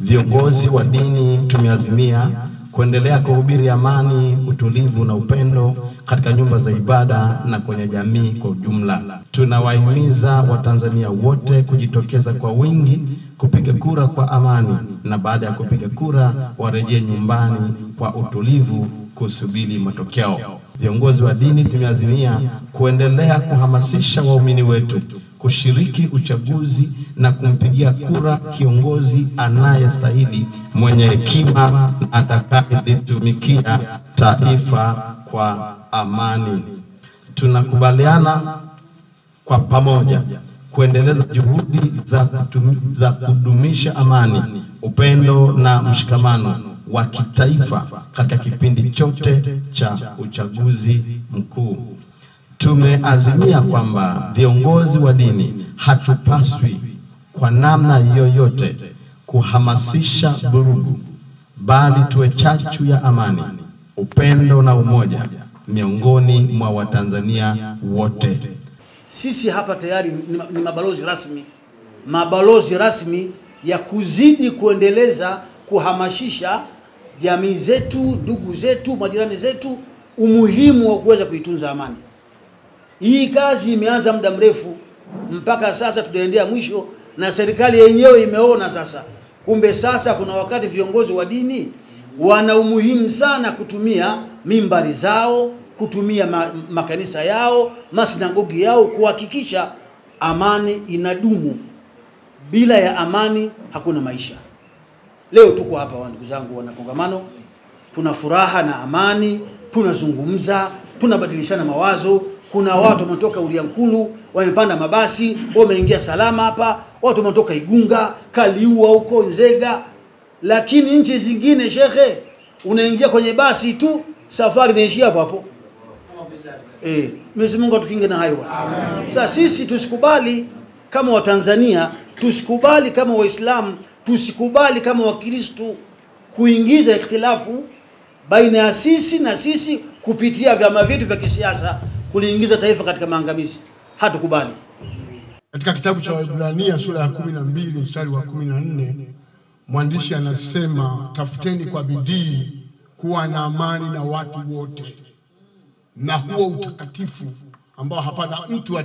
Viongozi wa dini tumeazimia kuendelea kuhubiri amani, utulivu na upendo katika nyumba za ibada na kwenye jamii kwa ujumla. Tunawahimiza Watanzania wote kujitokeza kwa wingi kupiga kura kwa amani, na baada ya kupiga kura warejee nyumbani kwa utulivu kusubiri matokeo. Viongozi wa dini tumeazimia kuendelea kuhamasisha waumini wetu kushiriki uchaguzi na kumpigia kura kiongozi anayestahili, mwenye hekima, atakayelitumikia taifa kwa amani. Tunakubaliana kwa pamoja kuendeleza juhudi za kudumisha amani, upendo na mshikamano wa kitaifa katika kipindi chote cha uchaguzi mkuu. Tumeazimia kwamba viongozi wa dini hatupaswi kwa namna yoyote kuhamasisha vurugu, bali tuwe chachu ya amani, upendo na umoja miongoni mwa Watanzania wote. Sisi hapa tayari ni mabalozi rasmi, mabalozi rasmi ya kuzidi kuendeleza kuhamasisha jamii zetu, ndugu zetu, majirani zetu umuhimu wa kuweza kuitunza amani. Hii kazi imeanza muda mrefu, mpaka sasa tunaendea mwisho, na serikali yenyewe imeona sasa kumbe sasa kuna wakati viongozi wa dini wana umuhimu sana kutumia mimbari zao, kutumia makanisa yao, masinagogi yao kuhakikisha amani inadumu. Bila ya amani hakuna maisha. Leo tuko hapa ndugu zangu wana kongamano, tuna furaha na amani, tunazungumza, tunabadilishana mawazo. Kuna watu wametoka Uliankulu, wamepanda mabasi, wameingia salama hapa, watu wametoka Igunga, Kaliua huko Nzega. Lakini nchi zingine shekhe, unaingia kwenye basi tu, safari inaishia hapo hapo. Mwenyezi Mungu atukinge na hayo. Sasa sisi tusikubali kama Watanzania, tusikubali kama Waislamu, tusikubali kama Wakristo kuingiza ikhtilafu baina ya sisi na sisi kupitia vyama vyetu vya kisiasa kuliingiza taifa katika maangamizi. Hatukubali. Katika kitabu cha Waebrania sura ya 12 mstari wa 14, mwandishi anasema, tafuteni kwa bidii kuwa na amani na watu wote, na huo utakatifu ambao hapana mtu